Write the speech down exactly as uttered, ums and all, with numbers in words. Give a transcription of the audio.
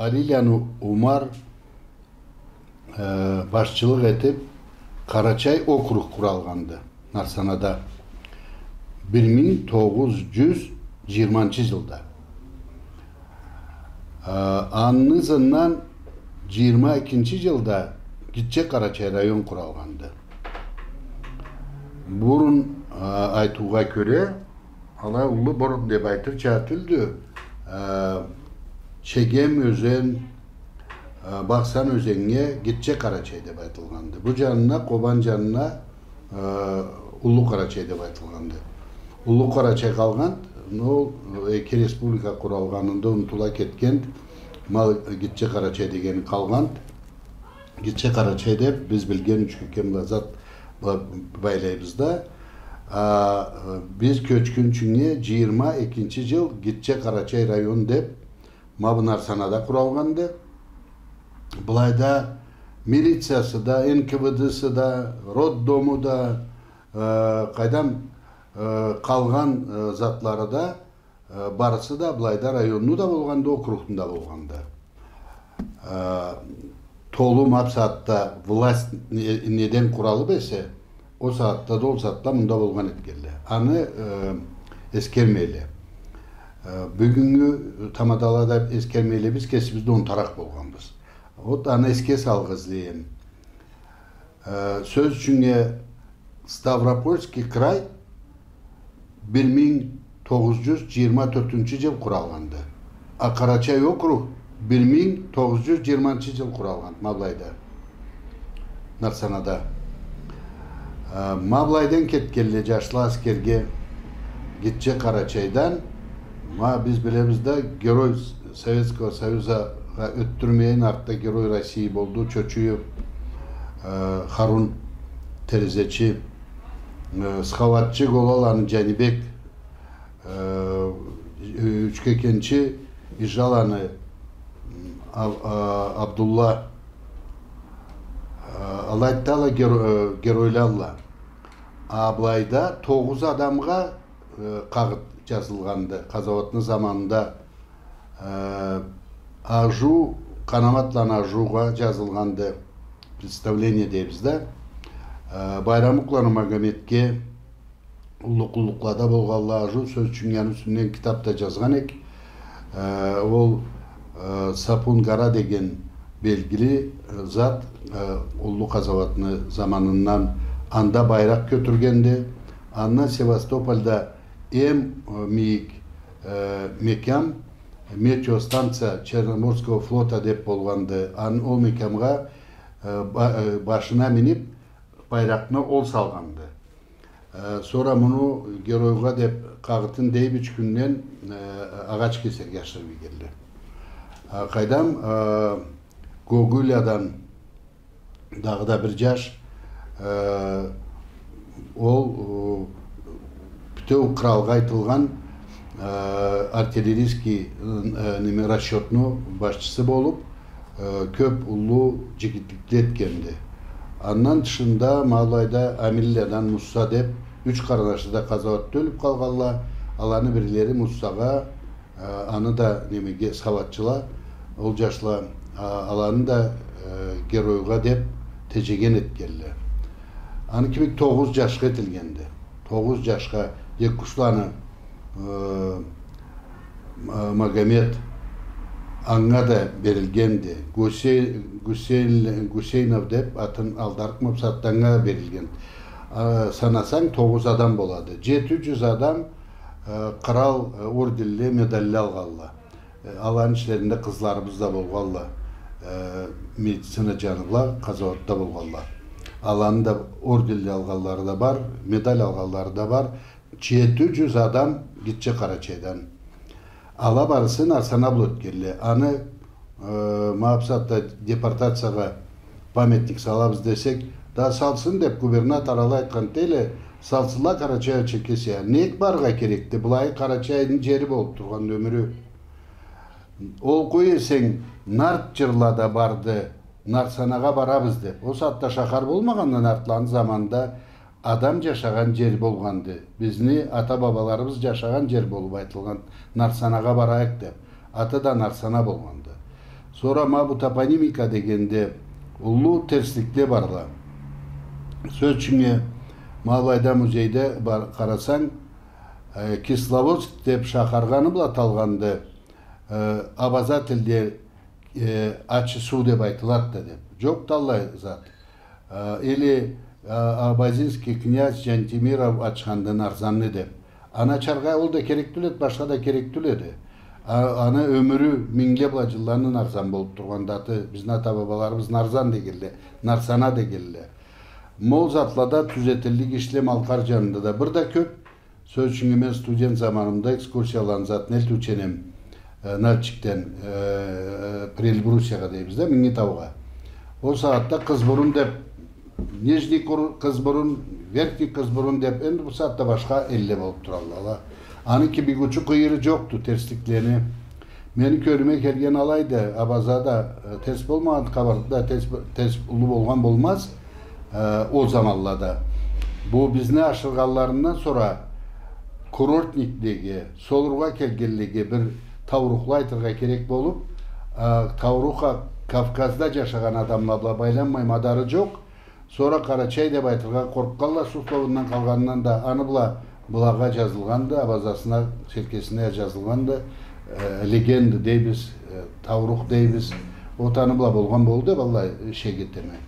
Джалиланы Умар, э, башчылыкъ этип, Къарачай округ къуралгъанды Нарсанада бир минг тогъуз джюз джыйырманчы джылда. Э, аны ызындан джыйырма экинчи джылда Гитче Къарачай район къуралгъанды. Бурун, э, айтыугъа кёре, алай уллу бурун деп айтырча тюлдю. Э, Чегем ёзен, э, Бахсан ёзеннге Гитче Къарачай деп айтылгъанды. Бу джанына, Къобан джанына, э, Уллу Къарачай деп айтылгъанды. Уллу Къарачай къалгъанд, но ол эки республика къуралгъанында унутула кетгенд, ма Гитче Къарачай дегени къалгъанд. Гитче Къарачай деп биз билген Учкекен бла зат ба-, байлайбыз да. А, биз кёчгюнчюнге джыйырма экинчи джыл Гитче Къарачай район деп ма бу Нарсанада къуралгъанды. Былайда милициясы да, Н К В Д-сы да, роддому да, э, къайдам, э, къалгъан, э, затлары да, э, барысы да былайда районну да болгъанды, округну да болгъанды. Э, толу ма бусагъатда власть не-, неден къуралып эсе, ол сагъатда да ол затла мында болгъан этгенле. Аны, э, эсгермейле. Э, бюгюннгю тамадала да эсгермейле, биз кесибиз да унутаракъ болгъанбыз. Вот аны эсге салгъызлайым. Э, сёз ючюннге, Ставропольский край бир минг тогъуз джюз джыйырма тёртюнчю джыл къуралгъанды. А Къарачай округ бир минг тогъуз джюз джыйырманчы джыл къуралгъан, ма былайда. Нарсанада. Э, ма былайдан кетгенле джашла аскерге Гитче Къарачайдан, ма биз билебиз да, герой Советского Союзагъа ётдюрмейин, артда Герой России болду, Чочуев, э, Харун, терезечи, э, схауатчы Голаланы Джанибек, э, Учкекенчи Ижаланы, м, Аб-, а, Абдулла, э, алайды да ала геро-, э, геройлалла. А былайда тогъуз адамгъа э, къагъыт джазылгъанды. Къазауатны заманында, э, Ажу, Къанаматланы Ажугъа джазылгъанды. Представление дейбиз да. Э, Байрамукъланы Магометге уллу къуллукълада болгъанла, Ажу, сёз ючюн, аны юсюнден китап да джазгъан эк. Э, ол, э, Сапун-Гара деген белгили, э, зат, э, уллу къазауатны заманындан анда байракъ кётюргенди. Андан Севастопольда эм, э, мийик, э, мекям, метеостанция Черноморского флота деп болгъанды. Ан-, ол мекямгъа, э, ба-, э, башына минип, байракъны ол салгъанды. Э, сора муну геройгъа деп къагъытын дейип, юч кюнден, э, агъач кесерге ашырып ийгенле. Э, къайдам, э, Гогулядан дагъыда бир джаш, э, ол, э, бютеу къралгъа айтылгъан, э, артиллерийский, э, неме, расчётну башчысы болуп, э, кёп уллу джигитликни этгенди. Андан тышында ма былайда Амиллядан Мусса деп юч къарнашла да къазауатда ёлюп къалгъанла, аланы бирлери Муссагъа, э, аны да немеге, схауатчыла, ол джашла, а, аланы да, э, геройгъа деп теджеген этгенле. Аны кибик тогъуз джашха этилгенди. Тогъуз джашха, Джеккушланы, э, Ма-, Магомет, анга да берилгенди. Гусей-, Гусейн-, Гусейнов деп атын алдарыкъма бусагъатда анга да берилген. А, санасанг, тогъуз адам болады. Джети джюз адам, э, кърал, э, орденле, медалле алгъанла. Э, аланы ичлеринде къызларыбыз да болгъанла. Э, медицина джаны бла къазауатда болгъанла. Аланы да орденле алгъанлары да бар, медаль алгъанлары да бар. Джети джюз адам Гитче Къарачайдан. Ала барысы Нарсана бла ётгенле. Аны, э, ма бусагъатда депортациягъа памятник салабыз десек, да салсын деп губернатор алай айтхан дейле, салсынла Карачаево-Черкесияда. Нек барыргъа керекди? Былай Къарачайны джери болуп тургъан ёмюрю. Ол къой эсенг, нарт джырла да барды, Нарсанагъа барабыз деп. Ол сагъатда шахар болмагъанда, нартланы заманында адам джашагъан джер болгъанды. Бизни ата-бабаларыбыз джашагъан джер болуп айтылгъан, Нарсанагъа барайыкъ деп. Аты да Нарсана болгъанды. Сора ма бу топонимика дегенде уллу терсликле барла. Сёз ючюн, ма былайда музейде бар, къарасанг, э, Кисловодск деп шахаргъа аны бла аталгъанды, э, абаза тилде, э, ачы суу деп айтылады да деп. Джокъду аллай зат. Э, или, э, абазинский князь Джантимиров ачханды Нарзанны деп. Аны ачаргъа ол да керек тюл эди, башха да керек тюл эди. А, аны ёмюрю мингле бла джылланы Нарзан болуп тургъанды аты, бизни ата-бабаларыбыз Нарзан дегенле, Нарсана дегенле. Ма ол затлада тюзетиллик ишле Малкъар джанында да бир да кёп. Сёз ючюн, мен студент заманымда экскурсияланы затын элтиучен эм, э, Нальчикден, э, Приэльбрусьягъа дейбиз да, Минги таугъа. Ол сагъатда Къызбурун деп, Нижний Кур-, Къызбурун, Верхний Къызбурун деп, энди бу сагъатда башха элле болуп туралла. Аны кибик учу-къыйыры джокъду терсликлени. Мени кёлюме келген алайды, абаза да, э, терс болмагъан, къабарты да терс, терс уллу болгъан болмаз, э, ол заманлада. Бу бизни ашыргъанларындан сора курортникдеги, солургъа келгенлеге бир таурухла айтыргъа керек болуп, э, тауруха Кавказда джашагъан адамла бла байланмай мадары джокъ. Сора Къарачай деп айтыргъа къоркъгъанла, Сусловундан къалгъанындан да, аны бла былагъа джазылгъанды, абазасына, серкесине джазылгъанды, э, легенда дейбиз, э, таурух дейбиз. Вот аны бла болгъан болду деп алай шек этеме.